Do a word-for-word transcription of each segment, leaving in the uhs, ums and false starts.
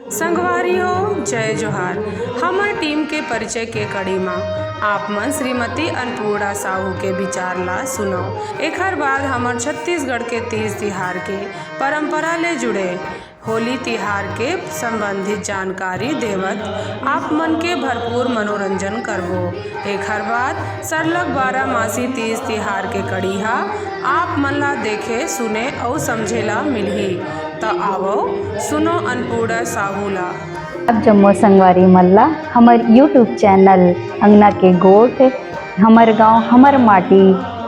संगवारी हो, जय जोहार। हमर टीम के परिचय के कड़ी म आप मन श्रीमती अन्नपूर्णा साहू के विचार ला सुनव। एखर बाद हमर छत्तीसगढ़ के तीज तिहार के परंपरा ले जुड़े होली तिहार के संबंधित जानकारी देवत आप मन के भरपूर मनोरंजन करबो। एखर बाद सरलग बारह मासी तीज तिहार के कड़ी ह आप मन ला देखे, सुने अउ समझे ला मिलही। त आवव, सुनो अन्नपूर्णा साहू ला। अब जम्मो संगवारी मन ला हमर YouTube चैनल अंगना के गोठ, हमर गांव, हमर माटी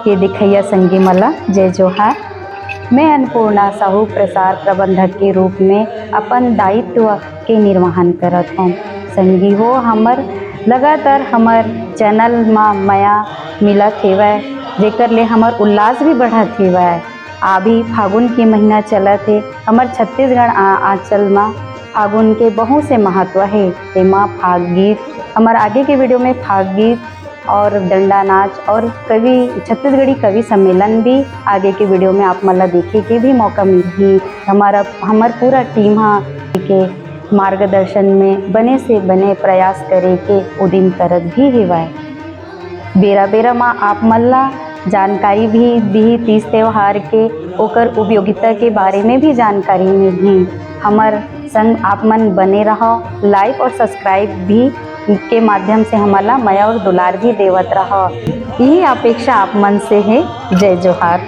के देखइया संगी मन ला जय जोहार। मैं अन्नपूर्णा साहू, प्रसार प्रबंधक के रूप में अपन दायित्व के निर्वहन करत हौं। संगी हो, हमर लगातार हमर चैनल म मया मिलत हेवय, जेकर ले हमर उल्लास भी बढ़त हेवय। अभी फागुन के महीना चलत हे, हमर छत्तीसगढ़ आ-, आंचल म फागुन के बहुत से महत्व हे। तेमा फाग गीत, हमर आगे के वीडियो में फाग गीत और डंडा नाच और कवि, छत्तीसगढ़ी कवि सम्मेलन भी आगे के वीडियो में आप मन ला देखे के भी मौका मिलही। हमारा, हमर पूरा टीम ह के मार्गदर्शन में बने से बने प्रयास करे के उदिम करत भी हेवय। बेरा बेरा म आप मन ला जानकारी भी दिही तीज त्योहार के, ओकर उपयोगिता के बारे में भी जानकारी मिलही। हमर संग आप मन बने रहव, लाइक और सब्सक्राइब भी के माध्यम से हमन ला मया और दुलार भी देवत रहव। यही अपेक्षा आप मन से हे। जय जोहार।